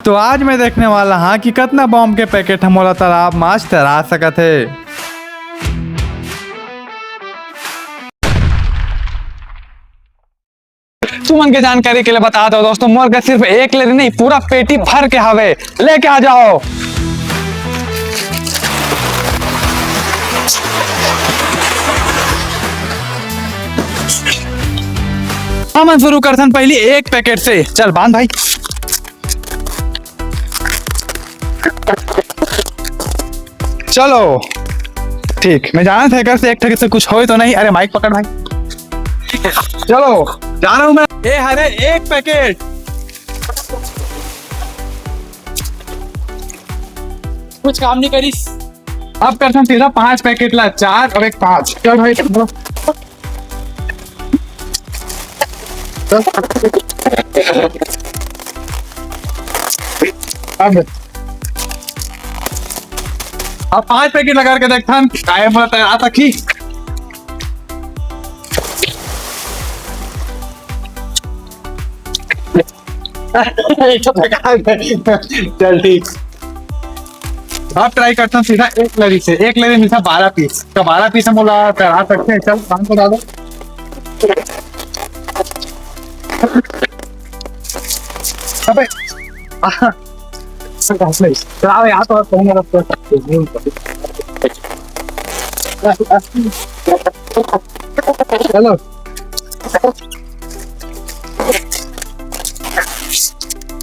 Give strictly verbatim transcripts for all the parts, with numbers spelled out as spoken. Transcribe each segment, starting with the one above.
तो आज मैं देखने वाला हाँ कि कतना बॉम्ब के पैकेट ह मोला तालाब म आज तैरा सकत हे। तुमन के जानकारी के लिए बता दो दोस्तों, मोर के सिर्फ एक लेरी नहीं, पूरा पेटी भर के हवे, लेके आ जाओ। हमन शुरू करथन पहली एक पैकेट से। चल बांध भाई। चलो ठीक, मैं जानत हे एकर से एक ठक से कुछ होय तो नहीं। अरे माइक पकड़ भाई। चलो जा रहा हूँ मैं। ए हरे एक पैकेट कुछ काम नहीं करिस। अब करथन सीधा पांच पैकेट ला, चार और एक पांच। चल भाई। अब अब पांच पैकेट लगा के देखथन, काहे मोला तैरा सकही। चल ठीक। अब ट्राई करथन सीधा एक लेरी से, एक लेरी मिलता बारह पीस, तो बारह पीस हम बोला करा सकते हैं। चल पाँच सौ डालो। अबे चला यार, तो कहूँगा तो चलो।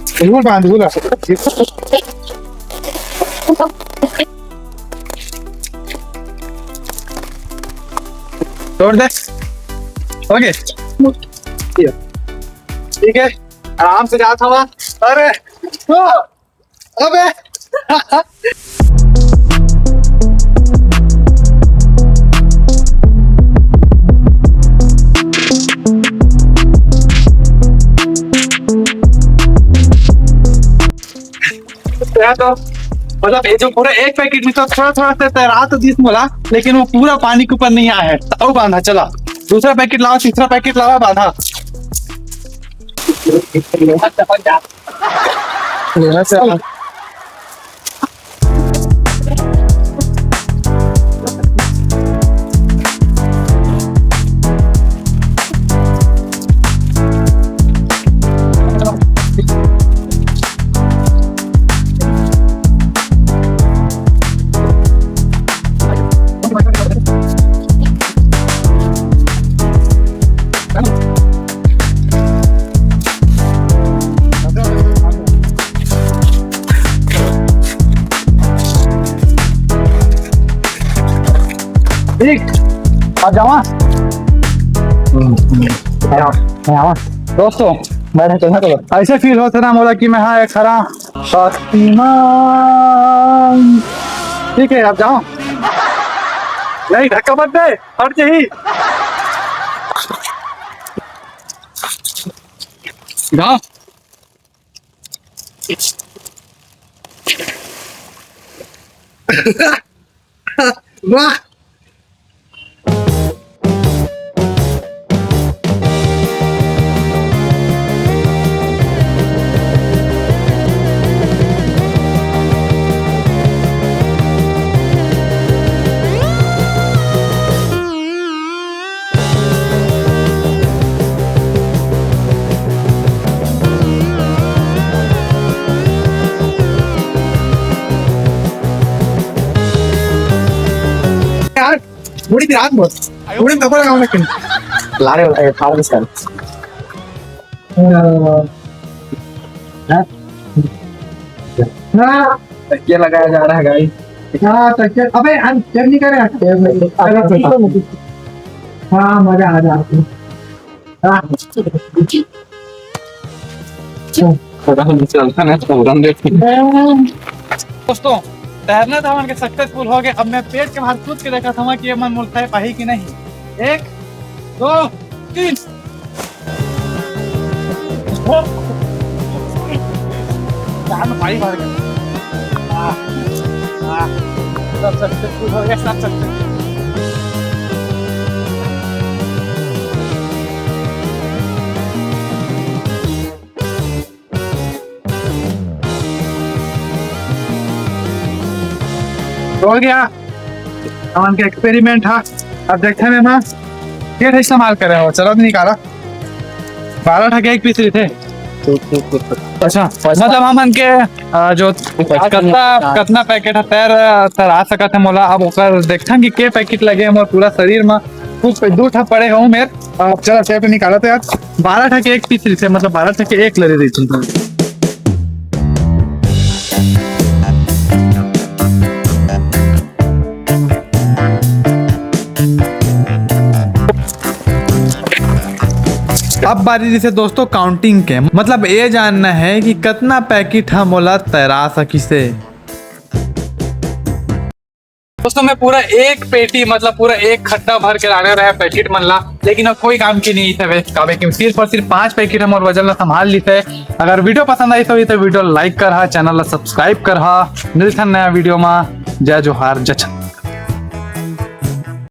जरूर बांध दूंगा। छोड़ दे। ओके, ठीक है, आराम से जात हवा। अरे अबे तो मतलब ये जो पूरा एक पैकेट में तो थोड़ा थोड़ा से तैरा तो दिस मोला, लेकिन वो पूरा पानी के ऊपर नहीं आया है। तो बांधा चला, दूसरा पैकेट लावा, तीसरा पैकेट लावा, बांधा। लेना से ठीक, आ जावा। आवा, आवा। दोस्तों, बैठे तो ना करो। ऐसे फील होता ना मोला कि मैं हाँ एक हरा शक्तिमान। ठीक है, आप जाओ। नहीं, धक्का मत दे, हट जाही। जाओ। वाह। यार, थोड़ी देर आग बहुत, थोड़ी दबा लगाओ ना कहीं। लारे होता है, फार्म कर। हाँ। हाँ। तकिया लगाया जा रहा है, गाइस। हाँ, तकिया। अबे, हम चेक नहीं करे। हाँ, मजा आ जाता है। हाँ। थोड़ा हम चलता ना, तो उड़न देते। दोस्तों, तैरना तो हमन के सक्सेसफुल हो गए। अब मैं पेट के बाहर कूद के देखा था कि ये मन मुल्क है पाही कि नहीं। एक, दो, तीन। जान भाई मार गया। आह, आह, सब सक्सेसफुल हो गया, सब सक्सेसफुल। तो हो गया हमन के एक्सपेरिमेंट हा। अब देखते हैं मैं के ठे इस्तेमाल करे हो, चलो निकाला। बारह ठा के एक पीस रहिथे। अच्छा, मतलब हमन के अ, जो कतना कतना पैकेट ह तैर तैरा सकत है मोला, अब ओकर देखथन कि के पैकेट लगे हे मोर पूरा शरीर म। कुछ पे दू ठा पड़े हो मेर। अब चला सेट निकालत है यार। बारह ठा के एक पीस रहिथे, मतलब बारह ठा के एक लरी रहिथे। अब बारी रहिथे दोस्तों काउंटिंग के, मतलब ये जानना है कि कतना पैकेट ह मोला तैरा सकिसे। दोस्तों, मैं पूरा एक पेटी, मतलब पूरा एक खड्डा भर के लाने रहे पैकेट मन ला, लेकिन अब कोई काम की नहीं है, काबे कि सिर्फ और सिर्फ पांच पैकेट हमर वजन ला संभाल ली थे। अगर वीडियो पसंद आई तो, तो वीडियो लाइक करहा, चैनल ला सब्सक्राइब करहा। मिलथन नया वीडियो मा। जय जोहार, जय छत्तीसगढ़।